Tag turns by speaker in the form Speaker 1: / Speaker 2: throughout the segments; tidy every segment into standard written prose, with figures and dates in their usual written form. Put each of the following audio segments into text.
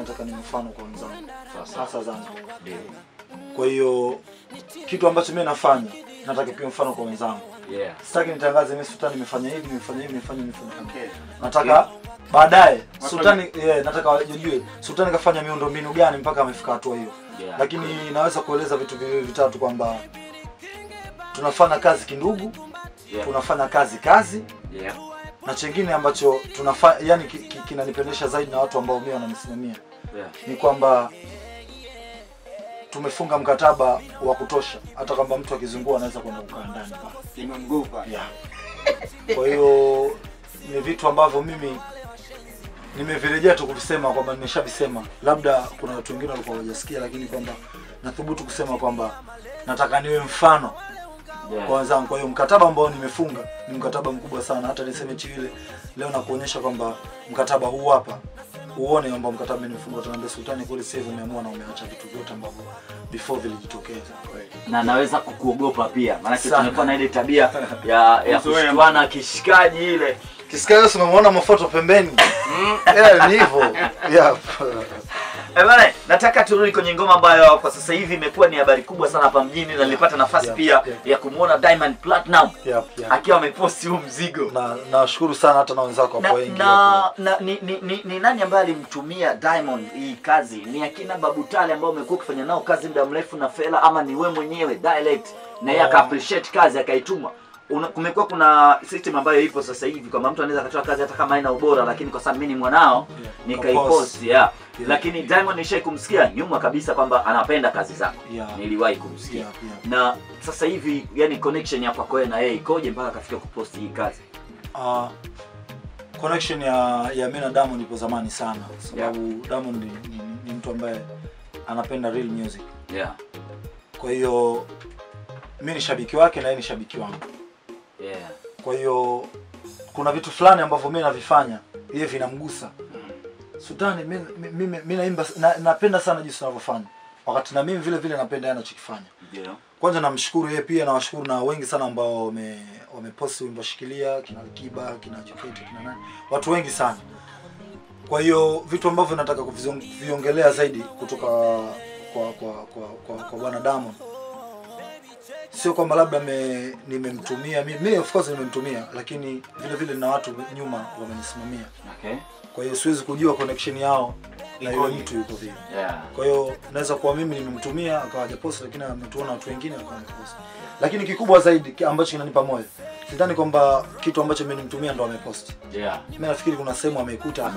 Speaker 1: nataka ni mfano kwa wenzangu, hasa Zanzibar. Kwa hiyo kitu ambacho mimi nafanya nataka kiwe mfano kwa wenzangu. Sitaki nitangaze mimi Sultani nimefanya hivi, nimefanya hivi, nimefanya hivi.
Speaker 2: Okay.
Speaker 1: Nataka baadaye Sultani nataka wajue Sultani kafanya miundombinu gani mpaka amefika hatua hiyo. Lakini naweza kueleza vitu viwili vitatu kwamba tunafanya kazi kindugu, tunafanya kazi. Na chengine ambacho tunafanya, yani kinanipendesha zaidi na watu ambao mimi wananisimamia, ni kwamba tumefunga mkataba wa kutosha, hata kama mtu akizungua anaweza kwenda kukaa ndani pale.
Speaker 2: Nimemgupa.
Speaker 1: Kwa hiyo ni vitu ambavyo mimi nimevirejea tu kuvisema kwamba nimeshavisema. Labda kuna watu wengine walikuwa hawajasikia, lakini kwamba nathubutu kusema kwamba nataka niwe mfano kwa wenzangu. Kwa hiyo mkataba ambao nimefunga ni mkataba mkubwa sana. Hata niseme Chiwile leo na kuonyesha kwamba mkataba huu hapa, uone kwamba mkataba nimefunga, tunaambia Sultani kule sasa umeamua na umeacha vitu vyote ambavyo before vilijitokeza.
Speaker 3: Na naweza kukuogopa pia, maana tumekuwa na ile tabia ya kushtuana kishikaji ile.
Speaker 1: Kishikaji umemuona mafoto pembeni. Ni hivyo.
Speaker 3: Bana, nataka turudi kwenye ngoma ambayo kwa sasa hivi imekuwa ni habari kubwa sana hapa mjini, na nilipata nafasi pia ya kumuona Diamond Platinum akiwa ameposti huu mzigo.
Speaker 1: Na nashukuru sana hata na wenzako hapo wengi.
Speaker 3: Na ni nani ambaye alimtumia Diamond hii kazi? Ni akina Babu Tale ambao umekuwa ukifanya nao kazi muda mrefu na Fela, ama ni wewe mwenyewe direct na yeye aka appreciate kazi akaituma? Kumekuwa kuna system ambayo ipo sasa hivi kwamba mtu anaweza akatoa kazi hata kama haina ubora, lakini kwa sababu mimi ni mwanao nikaipost. Lakini Diamond nishai kumsikia nyuma kabisa kwamba anapenda kazi zako. Niliwahi kumsikia. Na sasa hivi yani connection ya kwako na yeye ikoje mpaka akafika kupost hii kazi?
Speaker 1: Connection ya mimi na Diamond ipo zamani sana, sababu Diamond ni mtu ambaye anapenda real music. Kwa hiyo mimi ni shabiki wake na yeye ni shabiki wangu. Kwa hiyo kuna vitu fulani ambavyo mimi navifanya yeye vinamgusa. Sultani mimi naimba napenda sana jinsi unavyofanya. Wakati na mimi vile vile napenda yeye anachokifanya. Kwanza namshukuru yeye pia, na washukuru na wengi sana ambao wameposti wimbo Shikilia, kina Alikiba, kina Jokate, kina nani. Watu wengi sana. Kwa hiyo vitu ambavyo nataka kuviongelea zaidi kutoka kwa bwana Diamond, sio kwamba labda nimemtumia mimi, of course nimemtumia, lakini vile vile na watu nyuma wamenisimamia. Kwa hiyo siwezi kujua connection yao na yule mtu yuko vipi. Kwa hiyo naweza kuwa mimi nimemtumia akawa hajapost, lakini ametuona watu wengine akawa amepost. Lakini kikubwa zaidi ambacho kinanipa moyo, sidhani kwamba kitu ambacho mimi nimemtumia ndo amepost. Mimi nafikiri kuna sehemu ameikuta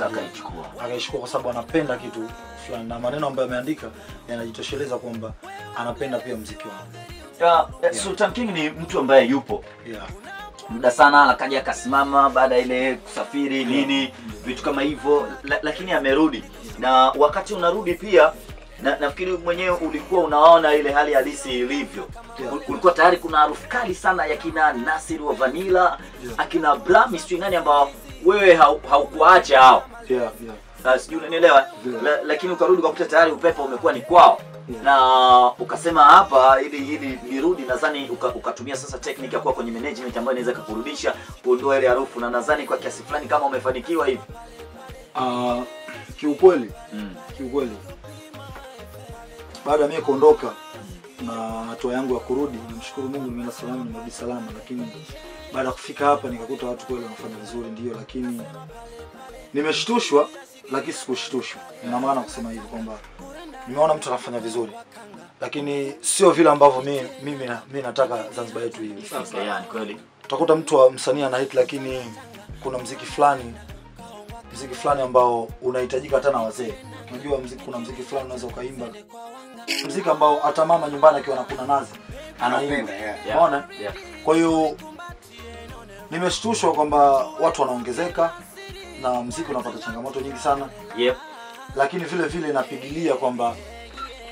Speaker 3: akaichukua.
Speaker 1: Akaichukua kwa sababu anapenda kitu fulani, na maneno ambayo ameandika yanajitosheleza kwamba anapenda pia muziki wangu.
Speaker 3: Sultan King ni mtu ambaye yupo muda sana, akaja akasimama baada ile kusafiri nini vitu kama hivyo, lakini amerudi. Na wakati unarudi pia nafikiri mwenyewe ulikuwa unaona ile hali halisi ilivyo. Ulikuwa tayari kuna harufu kali sana ya kina Nasir wa Vanilla, akina Brahmi, sijui nani ambao wewe haukuacha hao. Sijui unanielewa. Lakini ukarudi ukakuta tayari upepo umekuwa ni kwao. Na ukasema hapa ili nirudi, nadhani ukatumia sasa technique ya kuwa kwenye management ambayo inaweza kukurudisha, kuondoa ile harufu, na nadhani kwa kiasi fulani kama umefanikiwa hivi.
Speaker 1: Kiukweli. Kiukweli. Baada mimi kuondoka na hatua yangu ya kurudi, namshukuru Mungu nimeenda salama, nimerudi salama, lakini baada ya kufika hapa nikakuta watu kweli wanafanya vizuri, ndio, lakini nimeshtushwa, lakini sikushtushwa. Ina maana kusema hivi kwamba nimeona mtu anafanya vizuri, lakini sio vile ambavyo mimi nataka Zanzibar yetu hivi.
Speaker 3: Sasa kweli
Speaker 1: utakuta mtu wa msanii ana hit, lakini kuna muziki fulani ambao unahitajika hata na wazee. Unajua kuna muziki fulani unaweza ukaimba, muziki ambao hata mama nyumbani akiwa anakuna nazi anaimba. Unaona? Kwa hiyo nimeshtushwa kwamba watu wanaongezeka na muziki unapata changamoto nyingi sana. Lakini vile vile napigilia kwamba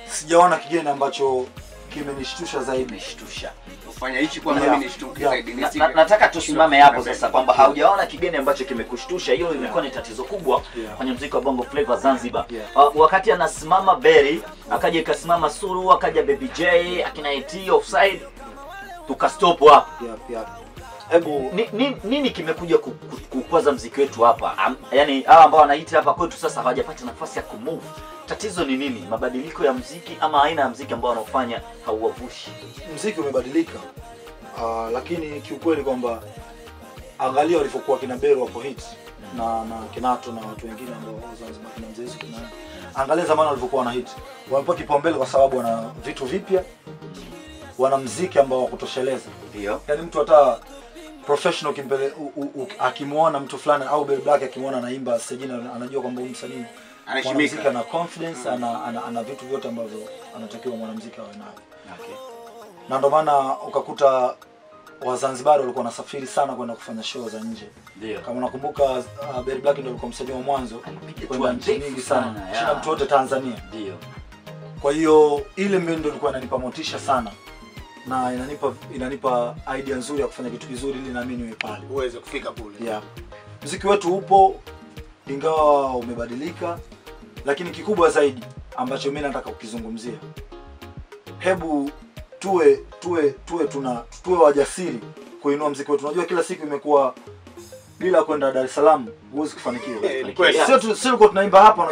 Speaker 1: sijaona kigeni ambacho kimenishtusha zaidi.
Speaker 3: Nishtusha.
Speaker 2: Kufanya hichi kwa mimi nishtuke zaidi.
Speaker 3: Nataka tusimame hapo sasa kwamba haujaona kigeni ambacho kimekushtusha. Hiyo imekuwa ni tatizo kubwa kwenye muziki wa Bongo Flava Zanzibar. Wakati anasimama Berry, akaja ikasimama Suru, akaja Baby J, akina AT Offside, tukastop hapo.
Speaker 1: Hebu
Speaker 3: nini kimekuja kukwaza muziki wetu hapa? Yaani hawa ambao wanaita hapa kwetu sasa hawajapata nafasi ya kumove. Tatizo ni nini? Mabadiliko ya muziki ama aina ya muziki ambao wanaofanya hauwavushi?
Speaker 1: Muziki umebadilika. Lakini kiukweli kwamba angalia walivyokuwa kina Bero hapo hit na Kinato na watu wengine ambao Zanzibar kina Mzee kina. Angalia zamani walivyokuwa na hit. Wamepewa kipaumbele kwa sababu wana vitu vipya, wana muziki ambao wakutosheleza.
Speaker 3: Ndio.
Speaker 1: Yaani mtu hata professional kimbele akimuona mtu fulani au Bell Black akimuona anaimba stage anajua kwamba huyu msanii anaheshimika, ana confidence, ana vitu vyote ambavyo anatakiwa mwanamuziki awe navyo.
Speaker 3: Okay.
Speaker 1: Na ndio maana ukakuta Wazanzibari walikuwa wanasafiri sana kwenda kufanya show za nje.
Speaker 3: Ndio.
Speaker 1: Kama unakumbuka Bell Black ndio alikuwa msanii wa mwanzo kwenda nchi nyingi sana, kushinda mtu wote Tanzania.
Speaker 3: Ndio.
Speaker 1: Kwa hiyo ile mimi ndio ilikuwa inanipa motisha sana na inanipa idea nzuri ya kufanya kitu kizuri ili na mimi niwe pale.
Speaker 2: Uweze kufika kule.
Speaker 1: Yeah. Muziki wetu upo ingawa umebadilika, lakini kikubwa zaidi ambacho mimi nataka kukizungumzia, hebu tuwe wajasiri kuinua muziki wetu. Unajua kila siku imekuwa bila kwenda Dar es Salaam huwezi kufanikiwa. Sio tulikuwa tunaimba hapa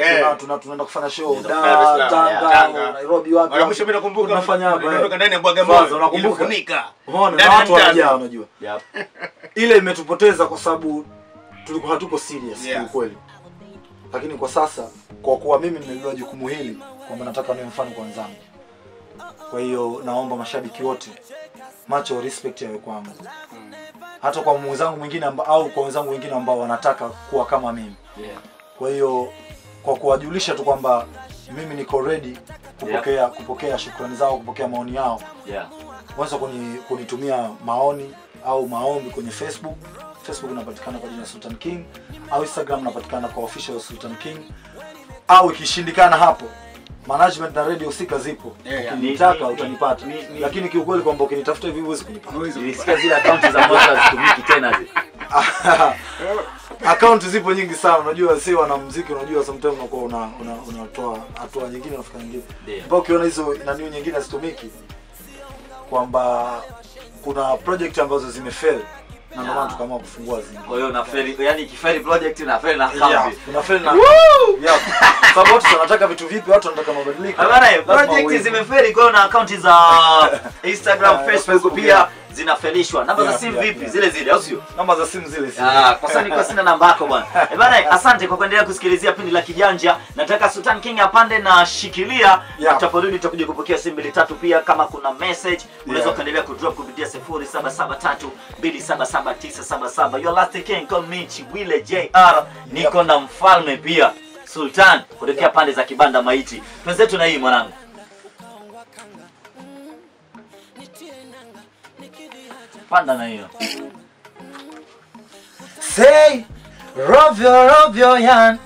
Speaker 1: na tunaenda kufanya show Dar, Tanga, Nairobi wapi.
Speaker 2: Mara mwisho mimi nakumbuka
Speaker 1: tunafanya hapa.
Speaker 2: Ndio ndani ya Bagamoyo. Unakumbuka?
Speaker 1: Unaona na watu wanajaa unajua. Ile imetupoteza kwa sababu tulikuwa hatuko serious kiukweli. Lakini kwa sasa kwa kuwa mimi nimebeba jukumu hili kwamba nataka niwe mfano kwa wenzangu. Kwa hiyo naomba mashabiki wote macho respect yawe kwangu. Hata kwa mwenzangu mwingine au kwa wenzangu wengine ambao wanataka kuwa kama mimi. Kwa hiyo kwa kuwajulisha tu kwamba mimi niko ready kupokea shukrani zao, kupokea maoni yao. Wanaweza kunitumia maoni au maombi kwenye Facebook. Facebook napatikana kwa jina Sultan King, au Instagram napatikana kwa official Sultan King, au ikishindikana hapo management na radio husika zipo. Ukinitaka utanipata. Lakini kiukweli kwamba ukinitafuta hivi huwezi kunipata.
Speaker 3: Nilisikia zile account za mwanzo hazitumiki tena zile.
Speaker 1: Account zipo nyingi sana. Unajua si wanamuziki, unajua sometimes unakuwa unatoa hatua nyingine unafika nyingine. Mpaka ukiona hizo nani nyingine hazitumiki kwamba kuna project ambazo zimefail na ndio maana tukaamua kufungua zingine.
Speaker 3: Kwa hiyo na fail, yani ikifeli project na fail na account.
Speaker 1: Una fail na sababu watu wanataka vitu vipi, watu wanataka mabadiliko.
Speaker 3: Bana, project zimefeli, kwa hiyo na account za Instagram, Facebook pia zinafelishwa. Namba za simu vipi? Zile zile au sio?
Speaker 1: Namba za simu zile zile.
Speaker 3: Kwa sababu nilikuwa sina namba yako bwana. Bana, asante kwa kuendelea kusikilizia pindi la Kijanja. Nataka Sultan King apande na shikilia. Tutaporudi tutakuja kupokea simu mbili tatu pia kama kuna message unaweza kuendelea kudrop kupitia 0773277977. Your last king call me Chiwile JR. Niko na mfalme pia Sultan kutokea pande za Kibanda Maiti. Twenzetu na hii mwanangu. Panda na hiyo.
Speaker 4: Say, rovyo rovyo yan,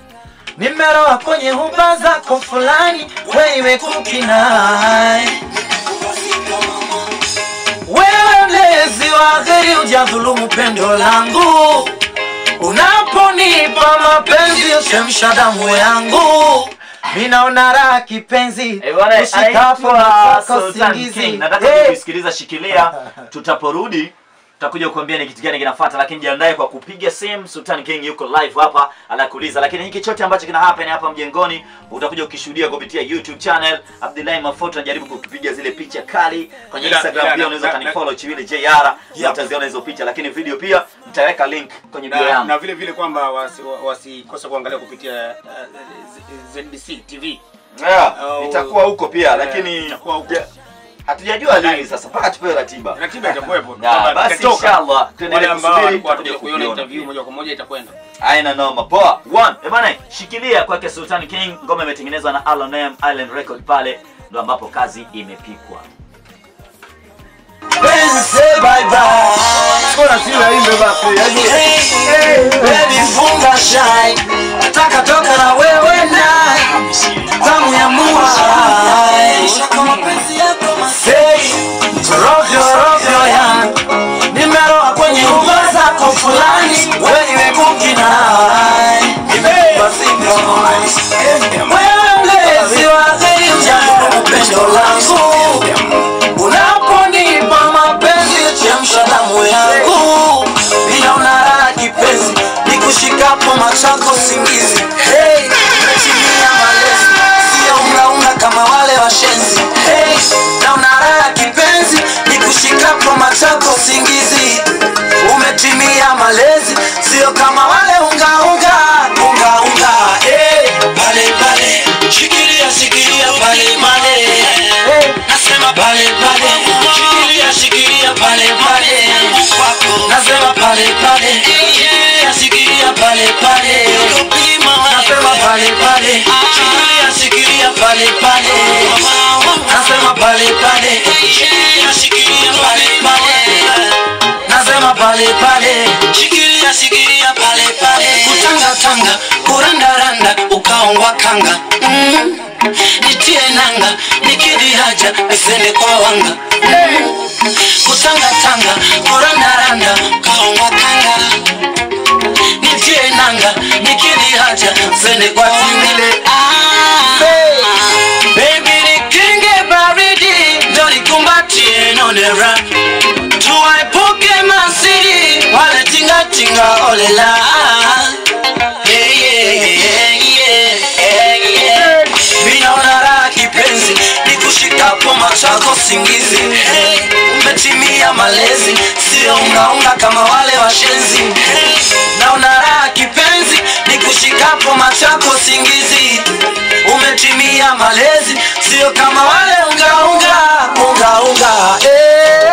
Speaker 4: nimeroa kwenye huba zako fulani, wewe kukinai. Wewe mlezi wa gari hujadhulumu pendo langu, unaponipa mapenzi uchemsha damu yangu. Mimi naona raha kipenzi, ushikapo na singizi.
Speaker 3: Nataka kusikiliza shikilia, tutaporudi tutakuja kukuambia ni kitu gani kinafuata, lakini jiandae kwa kupiga simu. Sultan King yuko live hapa anakuuliza, lakini hiki chote ambacho kina happen hapa mjengoni utakuja ukishuhudia kupitia YouTube channel. Abdullahi Mafoto anajaribu kukupiga zile picha kali kwenye Instagram pia unaweza kanifollow Chiwile JR na utaziona hizo picha, lakini video pia nitaweka link kwenye bio yangu.
Speaker 2: Na vile vile kwamba wasikose kuangalia kupitia ZBC TV.
Speaker 3: Itakuwa huko pia, lakini
Speaker 2: itakuwa huko.
Speaker 3: Hatujajua lini sasa mpaka tupewe ratiba.
Speaker 2: Ratiba itakuwepo.
Speaker 3: Basi inshallah tuendelee kusubiri tutakuja
Speaker 2: kuiona interview moja kwa moja itakwenda.
Speaker 3: Haina noma. Poa. One. Bana, shikilia kwake Sultan King. Ngoma imetengenezwa na Alonem Island Record, pale ndo ambapo kazi imepikwa.
Speaker 4: Say bye bye.
Speaker 1: Skora sio imbe basi.
Speaker 4: Baby funga shine. Nataka toka na wewe na tamu ya mua. Say, rovyo rovyo ya, nimeroa kwenye uba zako fulani, wewe kukinai. Wewe mlezi wa gari hujadhulumu pendo langu, unaponipa mapenzi chemsha damu yangu. malezi, sio kama wale unga unga unga unga. Pale pale, shikilia shikilia pale pale. Nasema pale pale, shikilia shikilia pale pale. Nasema pale pale, shikilia shikilia pale pale. Nasema pale pale, shikilia shikilia pale pale. Nasema pale pale, shikilia shikilia pale pale. Nasema pale pale, shikilia shikilia pale pale. Kutanga tanga, kuranda randa, ukaongwa kanga. Nitie nanga, nikidi haja, nisende kwa wanga. Kutanga tanga, kuranda randa, ukaongwa kanga. Nitie nanga, nikidi haja, nisende kwa wanga. Baby nikinge baridi, ndo nikumbatie nonera. Tuwaepuke masiri, wale tinga tinga olela. Hey, yeah, yeah, yeah, yeah. Minaona raha kipenzi, nikushikapo macho yako singizi. Hey, umetimia malezi, sio unga unga kama wale washenzi. Hey, naona raha kipenzi, nikushikapo macho yako singizi. Umetimia malezi, sio kama wale unga unga unga unga. Hey,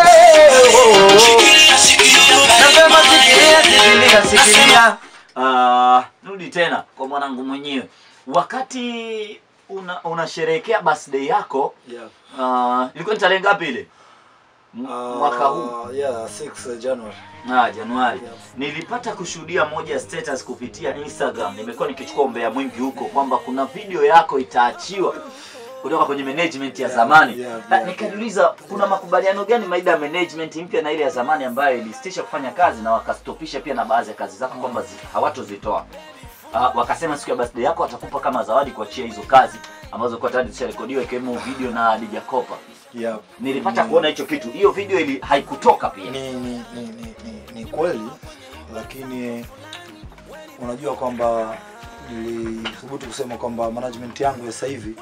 Speaker 4: oh, oh. Shikilia shikilia, nasema shikilia shikilia shikilia.
Speaker 3: Nurudi tena kwa mwanangu mwenyewe. Wakati unasherehekea birthday yako, yeah. Ilikuwa ni tarehe ngapi ile? Mwaka huu?
Speaker 1: Yeah, 6 January.
Speaker 3: Januari. Yeah. Nilipata kushuhudia moja status kupitia Instagram. Nimekuwa nikichukua umbea mwingi huko kwamba kuna video yako itaachiwa kutoka kwenye management ya zamani. Nikajiuliza kuna makubaliano gani maida ya management mpya na ile ya zamani ambayo ilisitisha kufanya kazi na wakastopisha pia na baadhi ya kazi zako kwamba hawatozitoa. Wakasema siku ya birthday yako watakupa kama zawadi kuachia hizo kazi ambazo kwa tayari zisharekodiwa ikiwemo video na DJ Kopa.
Speaker 1: Yeah.
Speaker 3: Nilipata kuona hicho kitu. Hiyo video ili haikutoka pia.
Speaker 1: Ni kweli, lakini unajua kwamba nilithubutu kusema kwamba management yangu ya sasa hivi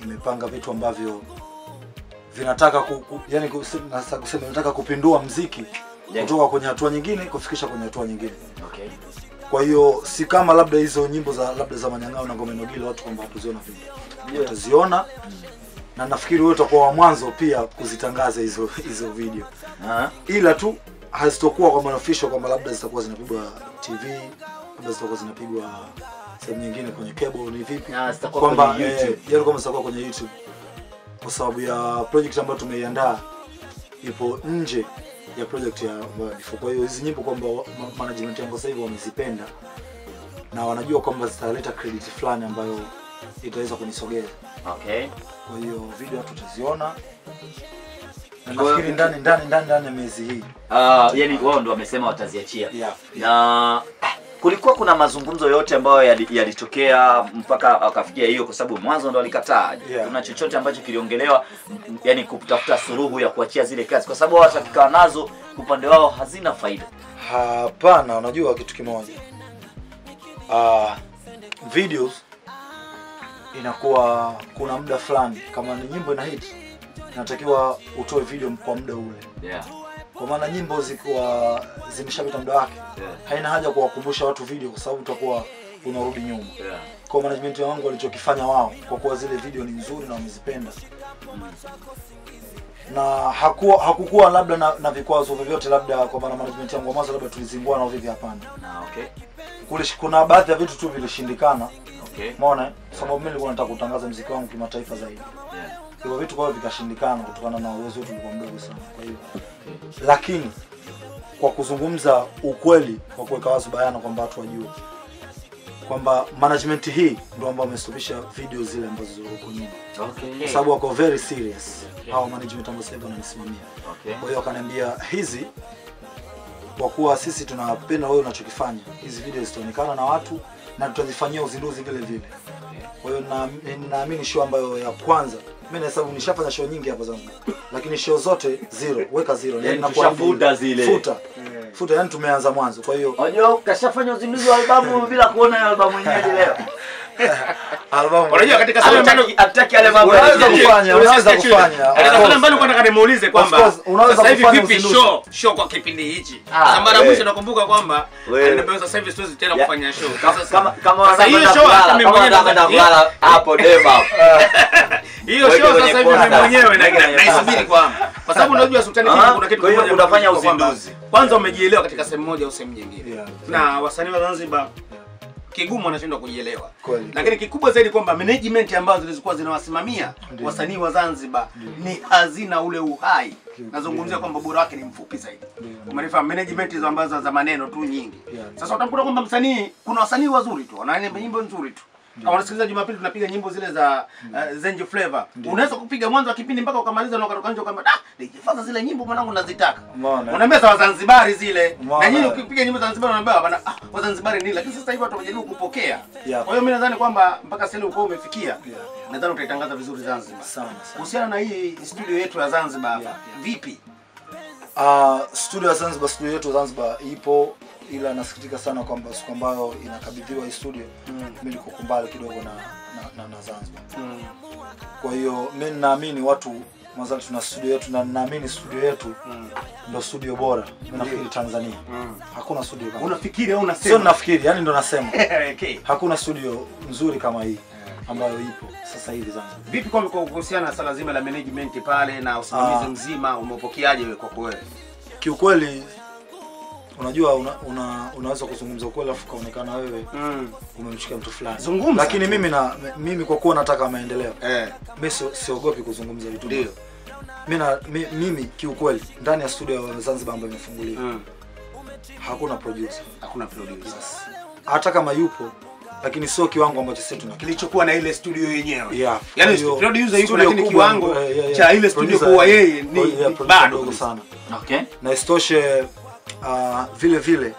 Speaker 1: imepanga vitu ambavyo vinataka yani kusema nataka kupindua muziki kutoka kwenye hatua nyingine kufikisha kwenye hatua nyingine.
Speaker 3: Okay.
Speaker 1: Kwa hiyo si kama labda hizo nyimbo za labda za Manyang'ao na Ngome Nogile watu kwamba hatuziona video. Wataziona. Na nafikiri wewe utakuwa wa mwanzo pia kuzitangaza hizo video. Ila tu hazitokuwa kwa official kwamba labda zitakuwa zinapigwa TV, labda zitakuwa zinapigwa sehemu nyingine kwenye cable ni vipi?
Speaker 3: Zitakuwa kwenye YouTube.
Speaker 1: Yaani kwamba zitakuwa kwenye YouTube. Kwa sababu ya project ambayo tumeiandaa ipo nje ya project ya before. Kwa hiyo hizi nyimbo kwamba management yangu sasa hivi wamezipenda na wanajua kwamba zitaleta credit fulani ambayo itaweza kunisogeza.
Speaker 3: Okay.
Speaker 1: Kwa hiyo video tutaziona. Na nafikiri ndani ya miezi hii.
Speaker 3: Yani wao ndio wamesema wataziachia.
Speaker 1: Yeah.
Speaker 3: Na kulikuwa kuna mazungumzo yote ambayo yalitokea mpaka akafikia hiyo, kwa sababu mwanzo ndo alikataa.
Speaker 1: Yeah.
Speaker 3: Kuna chochote ambacho kiliongelewa, yani kutafuta suluhu ya kuachia zile kazi, kwa sababu wao watakikaa nazo upande wao hazina faida?
Speaker 1: Hapana, unajua kitu kimoja. Videos inakuwa kuna muda fulani, kama ni nyimbo ina hit inatakiwa utoe video kwa muda ule.
Speaker 3: Yeah.
Speaker 1: Kwa maana nyimbo zikuwa zimeshapita muda wake.
Speaker 3: Yeah.
Speaker 1: Haina haja kuwakumbusha watu video kwa sababu utakuwa unarudi nyuma.
Speaker 3: Yeah.
Speaker 1: Kwa management wangu walichokifanya wao, kwa kuwa zile video ni nzuri na wamezipenda. Na hakukuwa labda na vikwazo vyovyote, labda kwa maana management yangu mwanzo labda tulizingua na vipi, hapana.
Speaker 3: Na okay.
Speaker 1: Kuna baadhi ya vitu tu vilishindikana.
Speaker 3: Okay.
Speaker 1: Umeona? Sababu mimi nilikuwa nataka kutangaza muziki wangu kimataifa zaidi.
Speaker 3: Yeah.
Speaker 1: Hivyo vitu kwa vikashindikana kutokana na uwezo wetu ulikuwa mdogo sana. Kwa hiyo lakini kwa kuzungumza ukweli, kwa kuweka wazi bayana kwamba watu wajue kwamba management hii ndio ambao wamestopisha video zile ambazo zilikuwa nyuma.
Speaker 3: Okay.
Speaker 1: Kwa sababu wako very serious. Okay. Hao management ambao sasa hivi wananisimamia.
Speaker 3: Okay.
Speaker 1: Kwa hiyo wakaniambia hizi, kwa kuwa sisi tunapenda wewe unachokifanya, hizi video zitaonekana na watu na tutazifanyia uzinduzi vile vile. Kwa hiyo naamini show ambayo ya kwanza, mimi nahesabu nishafanya show nyingi hapa Zanzibar, lakini show zote zero, weka zero.
Speaker 3: Yani tushafuta zile.
Speaker 1: Futa. Futa, yani tumeanza mwanzo. Kwa hiyo
Speaker 3: unajua kashafanya uzinduzi wa albamu bila kuona albamu yenyewe leo.
Speaker 1: Albamu.
Speaker 2: Unajua katika swali
Speaker 3: hataki yale mambo
Speaker 1: unaweza kufanya, unaweza kufanya.
Speaker 2: Katika swali ambalo nataka nimuulize kwamba sasa hivi vipi show kwa kipindi hichi? Sasa mara mwisho nakumbuka kwamba aliniambia sasa hivi siwezi tena kufanya show.
Speaker 3: Sasa kama hiyo show hata mimi mwenyewe nataka kulala hapo dema.
Speaker 2: Hiyo show sasa hivi mimi mwenyewe naisubiri kwa sababu unajua Sultan King kuna kitu kimoja
Speaker 3: unafanya uzinduzi.
Speaker 2: Kwanza umejielewa katika sehemu moja au sehemu nyingine. Na wasanii wa Zanzibar kigumu wanashindwa kujielewa. Lakini kikubwa zaidi kwamba management ambazo zilikuwa zinawasimamia wasanii wa Zanzibar ni hazina ule uhai. Nazungumzia kwamba ubora wake ni mfupi zaidi. Umeelewa, management hizo ambazo za maneno tu nyingi. Sasa utakuta kwamba msanii, kuna wasanii wazuri tu, wanaimba nyimbo nzuri tu. Kama unasikiliza Jumapili tunapiga nyimbo zile za Zenji Flavor. Unaweza kupiga mwanzo wa kipindi mpaka ukamaliza na ukatoka nje ukaambia nijifaza zile nyimbo mwanangu nazitaka. Unaambia za Wazanzibari zile. Na nyinyi ukipiga nyimbo za Zanzibar unaambia bana Wazanzibari nini, lakini sasa hivi watu wamejaribu kupokea. Kwa hiyo mimi nadhani kwamba mpaka sasa uko umefikia. Nadhani utaitangaza vizuri Zanzibar.
Speaker 1: Sana.
Speaker 2: Kuhusiana na hii studio yetu ya Zanzibar hapa. Vipi?
Speaker 1: Studio ya Zanzibar, studio yetu Zanzibar ipo, ila nasikitika sana kwamba siku ambayo inakabidhiwa hii studio mimi niko mbali kidogo na Zanzibar. Kwa hiyo mimi naamini watu mwanzo tuna studio yetu na naamini studio yetu ndio studio bora. Mimi nafikiri Tanzania. Hakuna studio kama.
Speaker 2: Unafikiri au unasema?
Speaker 1: Sio nafikiri, yani ndo nasema.
Speaker 2: Okay.
Speaker 1: Hakuna studio nzuri kama hii ambayo ipo sasa hivi Zanzibar.
Speaker 2: Vipi kwa kuhusiana na swala zima la management pale na usimamizi mzima umepokeaje wewe kwa kweli?
Speaker 1: Kiukweli unajua unaweza kuzungumza ukweli afu kaonekana wewe umemshika mtu fulani.
Speaker 2: Zungumza.
Speaker 1: Lakini mimi kwa kuwa nataka maendeleo. Mimi siogopi kuzungumza vitu.
Speaker 2: Ndio.
Speaker 1: Mimi kiukweli ndani ya studio ya Zanzibar ambayo imefunguliwa hakuna producer.
Speaker 2: Hakuna producer.
Speaker 1: Yes. Hata kama yupo lakini sio kiwango ambacho sisi tuna
Speaker 2: kilichokuwa na ile studio yenyewe.
Speaker 1: Yeah.
Speaker 2: Yaani producer yupo lakini kiwango cha ile studio kwa yeye ni bado
Speaker 1: sana.
Speaker 3: Okay.
Speaker 1: Na isitoshe vile vile